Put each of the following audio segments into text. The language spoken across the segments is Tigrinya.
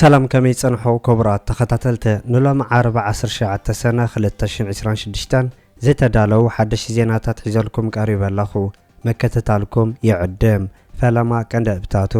ሰላም፣ ከመይ ጸንሑ ክቡራት ተኸታተልቲ? ንሎሚ ዓርቢ ዓሰርተ ትሽዓተ ሰነ ክልተ ሽሕን ዕስራን ሽዱሽተን ዝተዳለዉ ሓደሽቲ ዜናታት ሒዘልኩም ቀሪበ ኣለኹ። ምክትታልኩም ይዕድም። ፈለማ ቀንዲ እብታቱ።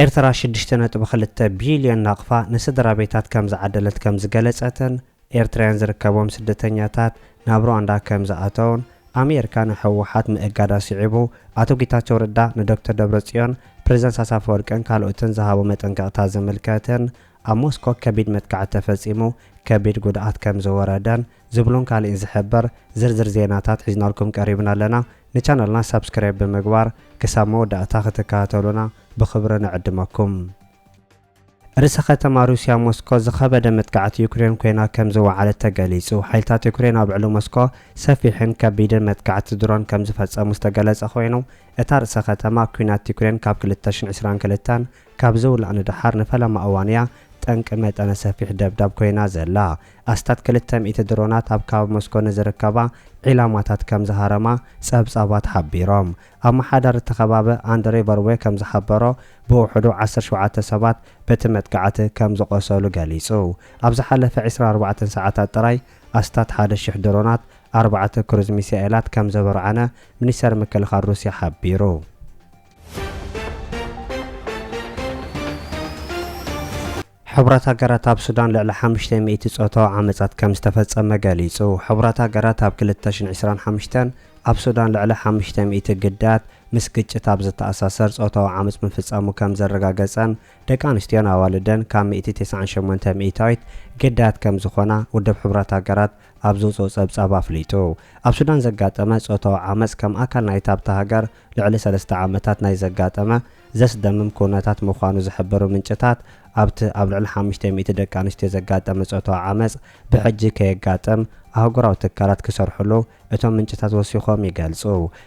ኤርትራ ሽዱሽተ ነጥቢ ክልተ ቢልዮን ናቕፋ ንስድራ ቤታት ከም ዝዓደለት ከም ዝገለጸትን ኤርትራውያን ዝርከቦም ስደተኛታት ናብ ሩዋንዳ ከም ዝኣተውን ኣሜሪካ ንህወሓት ምእጋዳ ስዒቡ ኣቶ ጌታቸው ረዳ ንዶክተር ደብረጽዮን፣ ፕሬዝዳንት ኢሳያስ ኣፈወርቅን ካልኦትን ዝሃቦ መጠንቀቕታ ዝምልከትን ኣብ ሞስኮ ከቢድ መጥቃዕቲ ተፈጺሙ ከቢድ ጉድኣት ከም ዝወረደን ዝብሉን ካልእን ዝሕብር ዝርዝር ዜናታት ሒዝናልኩም ቀሪብና ኣለና። ንቻነልና ሳብስክራይብ ብምግባር ክሳብ መወዳእታ ክትከታተሉና ብኽብሪ ንዕድመኩም። ርእሰ ከተማ ሩስያ ሞስኮ ዝኸበደ መጥቃዕቲ ዩክሬን ኮይና ከም ዝወዓለት ተገሊጹ። ሓይልታት ዩክሬን ኣብ ልዕሊ ሞስኮ ሰፊሕን ከቢድን መጥቃዕቲ ድሮን ከም ዝፈጸሙ ዝተገለጸ ኮይኑ፣ እታ ርእሰ ከተማ ኲናት ዩክሬን ካብ ክልተ ሽሕን ዕስራን ክልተን ካብ ዝውላዕ ንደሓር ንፈለማ እዋን እያ ጠንቂ መጠነ ሰፊሕ ደብዳብ ኮይና ዘላ። ኣስታት ክልተ ሚእቲ ድሮናት ኣብ ከባቢ ሞስኮ ንዝርከባ ዒላማታት ከም ዝሃረማ ጸብጻባት ሓቢሮም። ኣመሓዳሪ እቲ ከባቢ ኣንድሬ ቨርዌ ከም ዝሓበሮ፣ ብውሕዱ ዓሰርተ ሸውዓተ ሰባት በቲ መጥቃዕቲ ከም ዝቖሰሉ ገሊጹ። ኣብ ዝሓለፈ ዕስራን ኣርባዕተን ሰዓታት ጥራይ ኣስታት ሓደ ሽሕ ድሮናት፣ ኣርባዕተ ክሩዝ ሚሳኤላት ከም ዘበርዓነ ሚኒስተር ምክልኻል ሩስያ ሓቢሩ። ሕቡራት ሃገራት ኣብ ሱዳን ልዕሊ ሓሙሽተ ሚእቲ ጾታዊ ዓመጻት ከም ዝተፈጸመ ገሊጹ። ሕቡራት ሃገራት ኣብ ክልተ ሽሕን ዕስራን ሓሙሽተን ኣብ ሱዳን ልዕሊ ሓሙሽተ ሚእቲ ግዳያት ምስ ግጭት ኣብ ዝተኣሳሰር ጾታዊ ዓመጽ ምፍጻሙ ከም ዘረጋገጸን ደቂ ኣንስትዮን ኣዋልደን ካብ ሚእቲ ተስዓን ሸሞንተ ሚእታዊት ግዳያት ከም ዝኾና ውድብ ሕቡራት ሃገራት ኣብ ዝውጽኦ ጸብጻብ ኣፍሊጡ። ኣብ ሱዳን ዘጋጠመ ጾታዊ ዓመጽ ከም ኣካል ናይቲ ኣብታ ሃገር ልዕሊ ሰለስተ ዓመታት ናይ ዘጋጠመ ዘስደምም ኩነታት ምዃኑ ዝሕብሩ ምንጭታት፣ ኣብቲ ኣብ ልዕሊ ሓሙሽተ ሚእቲ ደቂ ኣንስትዮ ዘጋጠመ ጾታዊ ዓመጽ ብሕጂ ከየጋጥም ኣህጉራዊ ትካላት ክሰርሕሉ እቶም ምንጭታት ወሲኾም ይገልጹ።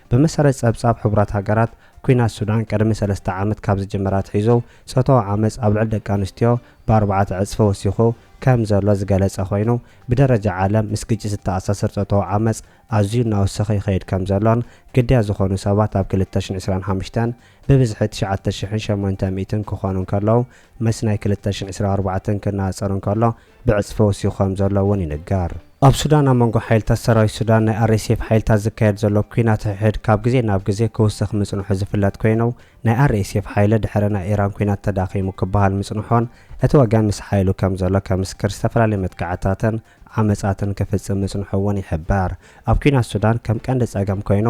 ብመሰረት ጸብጻብ ሕቡራት ሃገራት፣ ኲናት ሱዳን ቅድሚ ሰለስተ ዓመት ካብ ዝጅምር ኣትሒዙ ጾታዊ ዓመጽ ኣብ ልዕሊ ደቂ ኣንስትዮ ብኣርባዕተ ዕጽፊ ወሲኹ ከም ዘሎ ዝገለጸ ኮይኑ፣ ብደረጃ ዓለም ምስ ግጭት ዝተኣሳሰር ጾታዊ ዓመጽ ኣዝዩ እናወሰኸ ይኸይድ ከም ዘሎን፣ ግዳያት ዝኾኑ ሰባት ኣብ ክልተ ሽሕን ዕስራን ሓሙሽተን ብብዝሒ ትሽዓተ ሽሕን ሸሞንተ ሚእትን ክኾኑ እንከለዉ፣ ምስ ናይ ክልተ ሽሕን ዕስራን ኣርባዕተን ክነጻጸር እንከሎ ብዕጽፊ ወሲኹ ከም ዘሎ እውን ይንገር። ኣብ ሱዳን ኣብ መንጎ ሓይልታት ሰራዊት ሱዳን ናይ ኣር ኤስ ኤፍ ሓይልታት ዝካየድ ዘሎ ኲናት ሕድሕድ ካብ ግዜ ናብ ግዜ ክውስኽ ምጽንሑ ዝፍለጥ ኮይኑ፣ ናይ ኣር ኤስ ኤፍ ሓይሊ ድሕሪ ናይ ኢራን ኲናት ተዳኺሙ ክበሃል ምጽንሑን እቲ ወገን ምስ ሓይሉ ከም ዘሎ ከምስክር ዝተፈላለየ መጥቃዕታትን ዓመጻትን ክፍጽም ምጽንሑ እውን ይሕበር። ኣብ ኲናት ሱዳን ከም ቀንዲ ጸገም ኮይኑ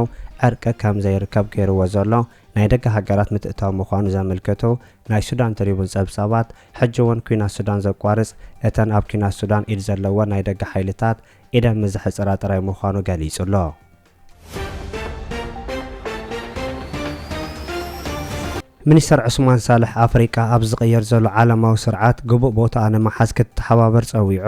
ዕርቂ ከም ዘይርከብ ገይርዎ ዘሎ ናይ ደገ ሃገራት ምትእትታው ምዃኑ ዘመልክቱ ናይ ሱዳን ትሪቡን ጸብጻባት፣ ሕጂ እውን ኲናት ሱዳን ዘቋርጽ እተን ኣብ ኲናት ሱዳን ኢድ ዘለወን ናይ ደገ ሓይልታት ኢደን ምዝሕጽራ ጥራይ ምዃኑ ገሊጹ ኣሎ። ሚኒስተር ዑስማን ሳልሕ፣ ኣፍሪቃ ኣብ ዝቕየር ዘሎ ዓለማዊ ስርዓት ግቡእ ቦታኣ ንምሓዝ ክትተሓባበር ጸዊዑ።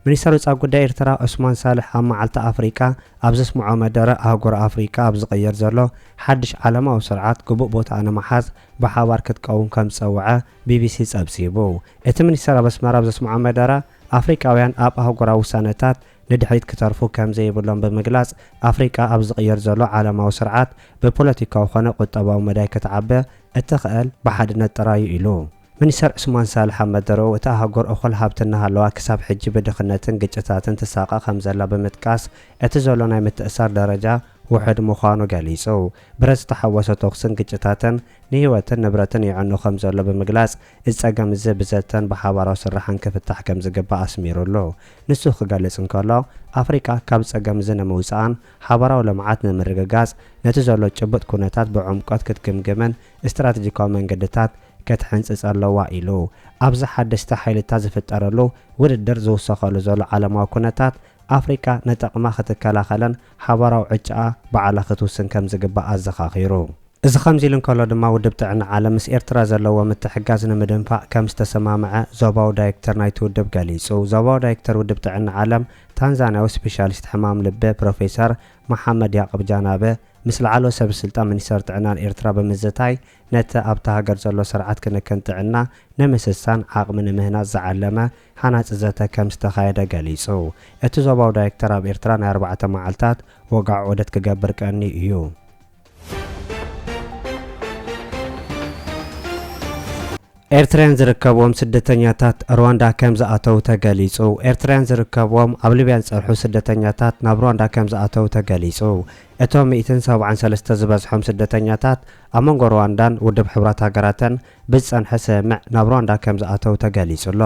ሚኒስተር ወጻኢ ጉዳይ ኤርትራ ዑስማን ሳልሕ ኣብ መዓልቲ ኣፍሪቃ ኣብ ዘስምዖ መደረ፣ ኣህጉር ኣፍሪቃ ኣብ ዝቕየር ዘሎ ሓድሽ ዓለማዊ ስርዓት ግቡእ ቦታኣ ንምሓዝ ብሓባር ክትቀውም ከም ዝጸውዐ ቢ ቢ ሲ ጸብጺቡ። እቲ ሚኒስተር ኣብ ኣስመራ ኣብ ዘስምዖ መደረ፣ ኣፍሪቃውያን ኣብ ኣህጉራዊ ውሳነታት ንድሕሪት ክተርፉ ከም ዘይብሎም ብምግላጽ፣ ኣፍሪቃ ኣብ ዝቕየር ዘሎ ዓለማዊ ስርዓት ብፖለቲካዊ ኮነ ቁጠባዊ መዳይ ክትዓቢ እትኽእል ብሓድነት ጥራይ እዩ ኢሉ። ሚኒስተር ዑስማን ሳልሕ ኣብ መደረኡ፣ እታ ኣህጉር እኹል ሃብቲ እናሃለዋ ክሳብ ሕጂ ብድኽነትን ግጭታትን ትሳቐ ከም ዘላ ብምጥቃስ፣ እቲ ዘሎ ናይ ምትእሳር ደረጃ ውሑድ ምዃኑ ገሊጹ። ብረት ዝተሓወሶ ተኹስን ግጭታትን ንህይወትን ንብረትን የዕኑ ከም ዘሎ ብምግላጽ፣ እዚ ጸገም እዚ ብዘተን ብሓባራዊ ስራሕን ክፍታሕ ከም ዝግባእ ኣስሚሩሉ። ንሱ ክገልጽ እንከሎ፣ ኣፍሪቃ ካብ ጸገም እዚ ንምውጻእን ሓባራዊ ልምዓት ንምርግጋጽ፣ ነቲ ዘሎ ጭቡጥ ኩነታት ብዕምቆት ክትግምግምን ስትራተጂካዊ መንገድታት ክትሕንጽጽ ኣለዋ ኢሉ። ኣብዚ ሓደስቲ ሓይልታት ዝፍጠረሉ ውድድር ዝውሰኸሉ ዘሎ ዓለማዊ ኩነታት፣ ኣፍሪቃ ንጥቕማ ክትከላኸልን ሓባራዊ ዕጫኣ ባዕላ ክትውስን ከም ዝግባእ ኣዘኻኺሩ። እዚ ከምዚ ኢሉ እንከሎ ድማ፣ ውድብ ጥዕና ዓለም ምስ ኤርትራ ዘለዎ ምትሕግጋዝ ንምድንፋዕ ከም ዝተሰማምዐ ዞባዊ ዳይሬክተር ናይቲ ውድብ ገሊጹ። ዞባዊ ዳይሬክተር ውድብ ጥዕና ዓለም ታንዛንያዊ ስፔሻሊስት ሕማም ልቢ ፕሮፌሰር መሓመድ ያዕቆብ ጃናበ ምስ ላዕለዎት ሰብ ስልጣን ሚኒስተር ጥዕናን ኤርትራ ብምዝታይ፣ ነቲ ኣብታ ሃገር ዘሎ ስርዓት ክንክን ጥዕና ንምስሳን ዓቕሚ ንምህናጽ ዝዓለመ ሃናጺ ዘተ ከም ዝተኻየደ ገሊጹ። እቲ ዞባዊ ዳይሬክተር ኣብ ኤርትራ ናይ ኣርባዕተ መዓልታት ወግዓዊ ዑደት ክገብር ቀንዩ እዩ። ኤርትራውያን ዝርከብዎም ስደተኛታት ሩዋንዳ ከም ዝኣተው ተገሊጹ። ኤርትራውያን ዝርከብዎም ኣብ ሊብያ ዝጸንሑ ስደተኛታት ናብ ሩዋንዳ ከም ዝኣተው ተገሊጹ። እቶም ሚእትን ሰብዓን ሰለስተ ዝበዝሖም ስደተኛታት ኣብ መንጎ ሩዋንዳን ውድብ ሕቡራት ሃገራትን ብዝጸንሐ ስምምዕ ናብ ሩዋንዳ ከም ዝኣተው ተገሊጹ ኣሎ።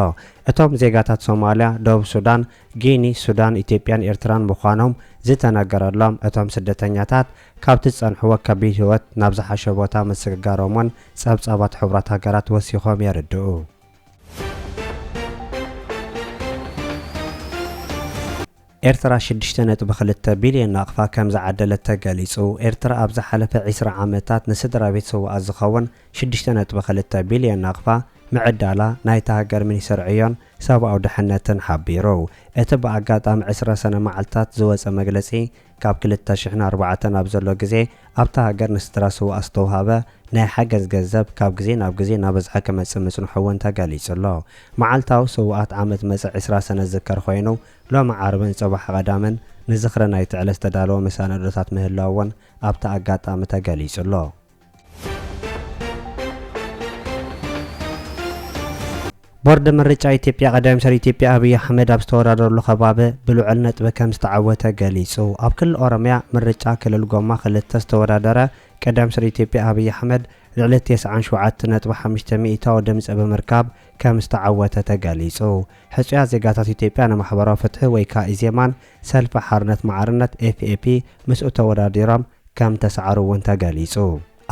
እቶም ዜጋታት ሶማልያ፣ ደቡብ ሱዳን፣ ጊኒ፣ ሱዳን፣ ኢትዮጵያን ኤርትራን ምዃኖም ዝተነገረሎም እቶም ስደተኛታት፣ ካብቲ ዝጸንሕዎ ከቢድ ህይወት ናብ ዝሓሸ ቦታ ምስግጋሮም እውን ጸብጻባት ሕቡራት ሃገራት ወሲኾም የረድኡ። ኤርትራ ሽዱሽተ ነጥቢ ክልተ ቢልዮን ናቕፋ ከም ዝዓደለት ተገሊጹ። ኤርትራ ኣብ ዝሓለፈ ዕስራ ዓመታት ንስድራ ቤት ስውኣት ዝኸውን ሽዱሽተ ነጥቢ ክልተ ቢልዮን ናቕፋ ምዕዳላ ናይታ ሃገር ሚኒስትር ዕዮን ሰብኣዊ ድሕነትን ሓቢሩ። እቲ ብኣጋጣሚ ዕስራ ሰነ መዓልታት ዝወጸ መግለጺ፣ ካብ ክልተ ሽሕን ኣርባዕተን ኣብ ዘሎ ግዜ ኣብታ ሃገር ንስድራ ስውኣት ዝተውሃበ ናይ ሓገዝ ገንዘብ ካብ ግዜ ናብ ግዜ እናበዝሐ ክመጽእ ምጽንሑ እውን ተገሊጹ ኣሎ። መዓልታዊ ስውኣት ዓመት መጸ ዕስራ ሰነ ዝዝከር ኮይኑ፣ ሎሚ ዓርብን ጽባሕ ቀዳምን ንዝኽሪ ናይቲ ዕለት ዝተዳለወ መሰናዶታት ምህላው እውን ኣብቲ ኣጋጣሚ ተገሊጹ ኣሎ። ቦርድ ምርጫ ኢትዮጵያ ቀዳማይ ሚኒስትር ኢትዮጵያ ኣብይ ኣሕመድ ኣብ ዝተወዳደረሉ ከባቢ ብልዑል ነጥቢ ከም ዝተዓወተ ገሊጹ። ኣብ ክልል ኦሮሚያ ምርጫ ክልል ጎማ ክልተ ዝተወዳደረ ቀዳማይ ሚኒስትር ኢትዮጵያ ኣብይ ኣሕመድ ልዕሊ ተስዓን ሸውዓተን ነጥቢ ሓሙሽተ ሚእታዊ ድምፂ ብምርካብ ከም ዝተዓወተ ተገሊጹ። ሕጹያት ዜጋታት ኢትዮጵያ ንማሕበራዊ ፍትሒ ወይ ከዓ ኢዜማን ሰልፊ ሓርነት ማዕርነት ኤፍኤፒ ምስኡ ተወዳዲሮም ከም ተሰዓሩ እውን ተገሊጹ።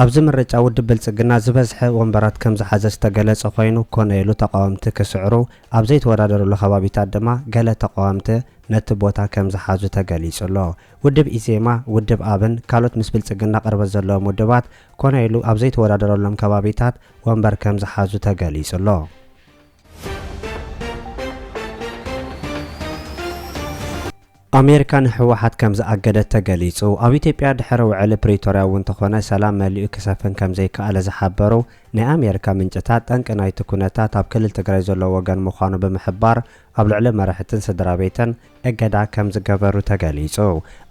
ኣብዚ ምርጫ ውድብ ብልጽግና ዝበዝሐ ወንበራት ከም ዝሓዘ ዝተገለጸ ኮይኑ፣ ኮነ ኢሉ ተቃወምቲ ክስዕሩ ኣብ ዘይተወዳደሩሉ ከባቢታት ድማ ገለ ተቃወምቲ ነቲ ቦታ ከም ዝሓዙ ተገሊጹ ኣሎ። ውድብ ኢዜማ፣ ውድብ ኣብን ካልኦት ምስ ብልጽግና ቅርበት ዘለዎም ውድባት ኮነ ኢሉ ኣብ ዘይተወዳደረሎም ከባቢታት ወንበር ከም ዝሓዙ ተገሊጹ ኣሎ። ኣሜሪካ ንህወሓት ከም ዝኣገደት ተገሊጹ። ኣብ ኢትዮጵያ ድሕሪ ውዕሊ ፕሪቶርያ እውን እንተኾነ ሰላም መሊኡ ክሰፍን ከም ዘይከኣለ ዝሓበሩ ናይ ኣሜሪካ ምንጭታት፣ ጠንቂ ናይቲ ኩነታት ኣብ ክልል ትግራይ ዘሎ ወገን ምዃኑ ብምሕባር፣ ኣብ ልዕሊ መራሕትን ስድራ ቤትን እገዳ ከም ዝገበሩ ተገሊጹ።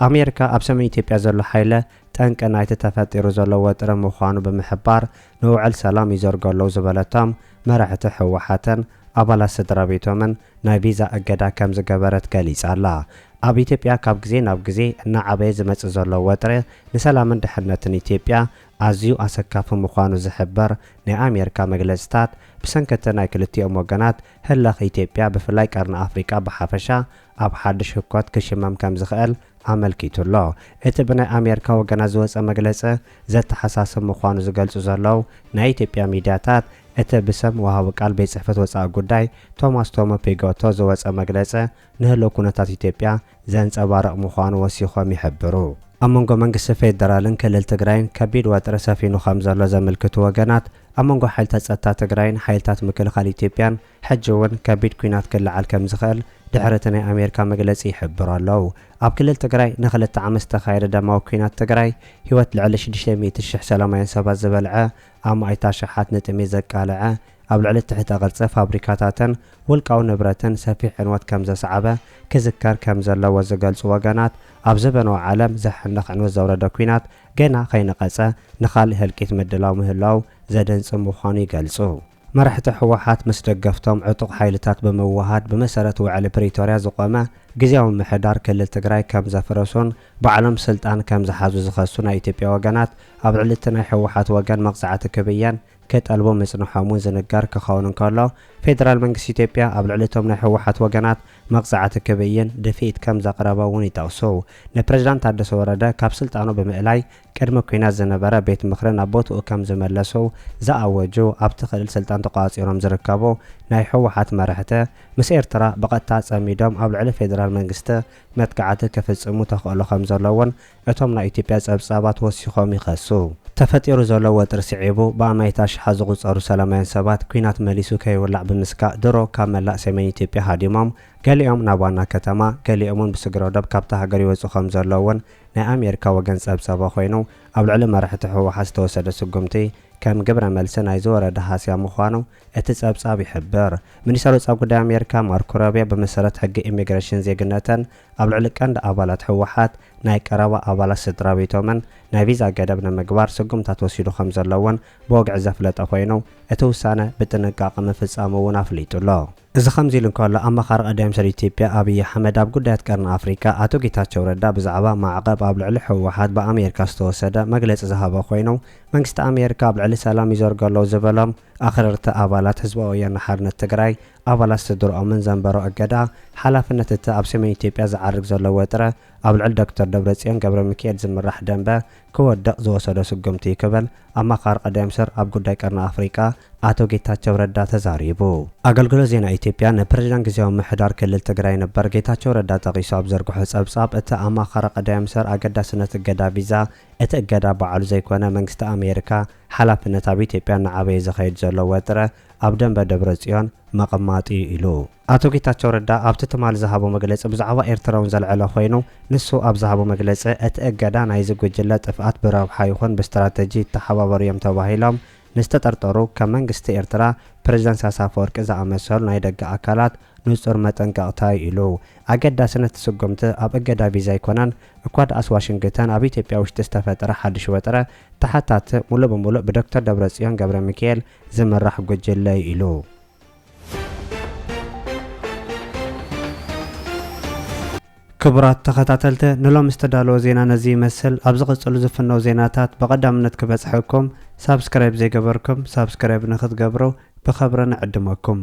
ኣሜሪካ ኣብ ሰሜን ኢትዮጵያ ዘሎ ሓይለ ጠንቂ ናይቲ ተፈጢሩ ዘሎ ወጥሪ ምዃኑ ብምሕባር፣ ንውዕል ሰላም ይዘርጉ ኣለዉ ዝበለቶም መራሕቲ ህወሓትን ኣባላት ስድራ ቤቶምን ናይ ቪዛ እገዳ ከም ዝገበረት ገሊጻ ኣላ። ኣብ ኢትዮጵያ ካብ ግዜ ናብ ግዜ እናዓበየ ዝመጽእ ዘሎ ወጥሪ ንሰላምን ድሕነትን ኢትዮጵያ ኣዝዩ ኣሰካፊ ምዃኑ ዝሕብር ናይ ኣሜሪካ መግለጽታት፣ ብሰንኪ እቲ ናይ ክልቲኦም ወገናት ህልኽ፣ ኢትዮጵያ ብፍላይ ቀርኒ ኣፍሪቃ ብሓፈሻ ኣብ ሓድሽ ህኮት ክሽመም ከም ዝኽእል ኣመልኪቱ ኣሎ። እቲ ብናይ ኣሜሪካ ወገናት ዝወጸ መግለጺ ዘተሓሳስብ ምዃኑ ዝገልጹ ዘለዉ ናይ ኢትዮጵያ ሚድያታት፣ እቲ ብስም ወሃቢ ቃል ቤት ጽሕፈት ወጻኢ ጉዳይ ቶማስ ቶሞ ፔጎቶ ዝወጸ መግለጺ፣ ንህልው ኩነታት ኢትዮጵያ ዘንጸባርቕ ምዃኑ ወሲኾም ይሕብሩ። ኣብ መንጎ መንግስቲ ፌደራልን ክልል ትግራይን ከቢድ ወጥሪ ሰፊኑ ከም ዘሎ ዘመልክቱ ወገናት፣ ኣብ መንጎ ሓይልታት ጸጥታ ትግራይን ሓይልታት ምክልኻል ኢትዮጵያን ሕጂ እውን ከቢድ ኲናት ክለዓል ከም ዝኽእል ድሕሪ እቲ ናይ ኣሜሪካ መግለጺ ይሕብሩ ኣለዉ። ኣብ ክልል ትግራይ ንኽልተ ዓመት ዝተኻየደ ደማዊ ኲናት ትግራይ ህይወት ልዕሊ ሽዱሽተ ሚእቲ ሽሕ ሰላማውያን ሰባት ዝበልዐ፣ ኣማኢት ኣሽሓት ንጥሜት ዘቃልዐ፣ ኣብ ልዕሊ ትሕተ ቅርጺ ፋብሪካታትን ውልቃዊ ንብረትን ሰፊሕ ዕንወት ከም ዘስዓበ ክዝከር ከም ዘለዎ ዝገልጹ ወገናት፣ ኣብ ዘበናዊ ዓለም ዘሕንኽ ዕንወት ዘውረደ ኲናት ገና ከይነቐጸ ንኻልእ ህልቂት ምድላው ምህላው ዘደንጽ ምዃኑ ይገልጹ። መራሕቲ ህወሓት ምስ ደገፍቶም ዕጡቕ ሓይልታት ብምውሃድ ብመሰረት ውዕሊ ፕሪቶርያ ዝቖመ ግዝያዊ ምምሕዳር ክልል ትግራይ ከም ዘፍረሱን ባዕሎም ስልጣን ከም ዝሓዙ ዝኸሱ ናይ ኢትዮጵያ ወገናት፣ ኣብ ልዕሊ እቲ ናይ ህወሓት ወገን መቕጻዕቲ ክብየን ክጠልቡ ምጽንሖም እውን ዝንገር ክኸውን እንከሎ፣ ፌደራል መንግስቲ ኢትዮጵያ ኣብ ልዕሊ እቶም ናይ ህወሓት ወገናት መቕጻዕቲ ክብይን ድፍኢት ከም ዘቕረበ እውን ይጠቕሱ። ንፕሬዝዳንት ታደሰ ወረደ ካብ ስልጣኑ ብምእላይ ቅድሚ ኲናት ዝነበረ ቤት ምኽሪ ናብ ቦትኡ ከም ዝመለሱ ዝኣወጁ፣ ኣብቲ ክልል ስልጣን ተቋጺሮም ዝርከቡ ናይ ህወሓት መራሕቲ፣ ምስ ኤርትራ ብቐጥታ ጸሚዶም ኣብ ልዕሊ ፌደራል መንግስቲ መጥቃዕቲ ክፍጽሙ ተኽእሎ ከም ዘሎ እውን እቶም ናይ ኢትዮጵያ ጸብጻባት ወሲኾም ይኸሱ። ተፈጢሩ ዘሎ ወጥሪ ስዒቡ፣ ብኣማኢት ኣሽሓት ዝቑጸሩ ሰላማውያን ሰባት ኲናት መሊሱ ከይውላዕ ብምስጋእ፣ ድሮ ካብ መላእ ሰሜን ኢትዮጵያ ሃዲሞም፣ ገሊኦም ናብ ዋና ከተማ፣ ገሊኦም እውን ብስግረ ዶብ ካብታ ሃገር ይወጹ ከም ዘለዉ እውን ናይ ኣሜሪካ ወገን ጸብጸበ ኮይኑ፣ ኣብ ልዕሊ መራሕቲ ህወሓት ዝተወሰደ ስጉምቲ ከም ግብረ መልሲ ናይ ዝወረደ ሃስያ ምዃኑ እቲ ጸብጻብ ይሕብር። ሚኒስተር ወጻኢ ጉዳይ ኣሜሪካ ማርኮ ሩቢዮ፣ ብመሰረት ሕጊ ኢሚግሬሽን ዜግነትን ኣብ ልዕሊ ቀንዲ ኣባላት ህወሓት፣ ናይ ቀረባ ኣባላት ስድራ ቤቶምን ናይ ቪዛ ገደብ ንምግባር ስጉምታት ወሲዱ ከም ዘሎ እውን ብወግዒ ዘፍለጠ ኮይኑ፣ እቲ ውሳነ ብጥንቃቐ ምፍጻሙ እውን ኣፍሊጡ ኣሎ። እዚ ከምዚ ኢሉ እንከሎ፣ ኣማኻሪ ቀዳማይ ሚኒስትር ኢትዮጵያ ኣብይ ኣሕመድ ኣብ ጉዳያት ቀርኒ ኣፍሪካ ኣቶ ጌታቸው ረዳ ብዛዕባ ማዕቐብ ኣብ ልዕሊ ህወሓት ብኣሜሪካ ዝተወሰደ መግለፂ ዝሃበ ኮይኑ፣ መንግስቲ ኣሜሪካ ኣብ ልዕሊ ሰላም ይዘርጉ ኣለዉ ዝበሎም ኣኽረርቲ ኣባላት ህዝባዊ ወያነ ሓርነት ትግራይ ኣባላት ስድርኦምን ዘንበሮ እገዳ ሓላፍነት እቲ ኣብ ሰሜን ኢትዮጵያ ዝዓርግ ዘሎ ወጥረ ኣብ ልዕሊ ዶክተር ደብረጽዮን ገብረ ሚካኤል ዝምራሕ ደንበ ክወድቕ ዝወሰዶ ስጉምቲ እዩ ክብል ኣማኻሪ ቀዳማይ ሚኒስትር ኣብ ጉዳይ ቀርኒ ኣፍሪቃ ኣቶ ጌታቸው ረዳ ተዛሪቡ። ኣገልግሎት ዜና ኢትዮጵያ ንፕሬዚዳንት ግዝያዊ ምምሕዳር ክልል ትግራይ ነበር ጌታቸው ረዳ ጠቒሱ ኣብ ዘርግሖ ጸብጻብ፣ እቲ ኣማኻሪ ቀዳማይ ሚኒስትር ኣገዳስነት እገዳ ቪዛ፣ እቲ እገዳ ባዕሉ ዘይኮነ መንግስቲ ኣሜሪካ ሓላፍነት ኣብ ኢትዮጵያ እናዓበየ ዝኸይድ ዘሎ ወጥረ ኣብ ደንበ ደብረጽዮን መቐማጢ እዩ ኢሉ። ኣቶ ጌታቸው ረዳ ኣብቲ ትማሊ ዝሃቦ መግለጺ ብዛዕባ ኤርትራ እውን ዘልዐለ ኮይኑ፣ ንሱ ኣብ ዝሃቦ መግለጺ፣ እቲ እገዳ ናይዚ ጉጅለ ጥፍኣት ብረብሓ ይኹን ብስትራተጂ ይተሓባበሩ እዮም ተባሂሎም ንዝተጠርጠሩ ከም መንግስቲ ኤርትራ፣ ፕሬዚዳንት ኢሳያስ ኣፈወርቂ ዝኣመሰሉ ናይ ደገ ኣካላት ንጹር መጠንቀቕታ እዩ ኢሉ። ኣገዳስነት እቲ ስጉምቲ ኣብ እገዳ ቪዛ ኣይኮነን፣ እኳ ደኣስ ዋሽንግተን ኣብ ኢትዮጵያ ውሽጢ ዝተፈጠረ ሓድሽ ወጥረ ተሓታቲ ሙሉእ ብሙሉእ ብዶክተር ደብረጽዮን ገብረ ሚካኤል ዝምራሕ ጉጅለ እዩ ኢሉ። ክቡራት ተኸታተልቲ፣ ንሎሚ ዝተዳለወ ዜና ነዚ ይመስል። ኣብ ዝቕጽሉ ዝፍነው ዜናታት ብቐዳምነት ክበጽሐኩም ሳብስክራይብ ዘይገበርኩም ሳብስክራይብ ንክትገብሩ ብኸብሪ ንዕድመኩም።